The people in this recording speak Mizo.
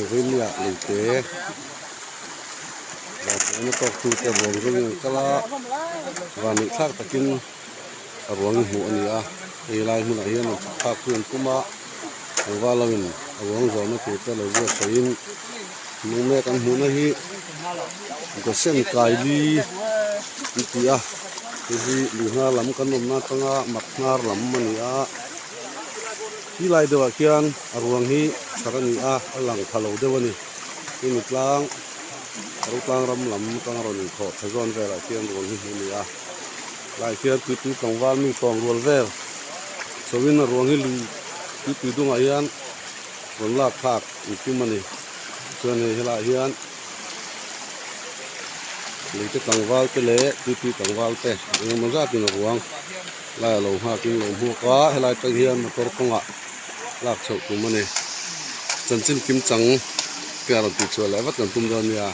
Vawinia leite vanduaina tawk tu te ruang zawngin an kal a vanneih thlak takin a ruang hmuh a ni a hei lai hmunah hian an chhuk thlak chu an tum a tlangval lo in a ruang zawhna tur te lo buatsaih in nung mek an hmuhna hi Gosen Kaili an ti a hei hi lui hnar lam kan awmna atanga mak hnar lam a ni a khi lai deuhah khian a ruang hi chhar a ni a a lang pha lo deuh a ni hemi tlang rotlang ram lam atanga rawn inkhawh tha zawn velah khian ruang hi hmuh a ni a tlaiah khian tuipui tlangval mi sawm rual vel chhoin a ruang hi lui tuipui dungah hian rawn lak thlak an tum a ni chuan hei helaiah hian leite tlangval te leh tuipui tlangval te engemaw zatin a ruang lai a lo nghakin lo hmuak a helai atang hian motor kawngah lak chhoh tum a ni chanchin kim chang te a rawn tih chhuah leh vat kan tum dawn nia.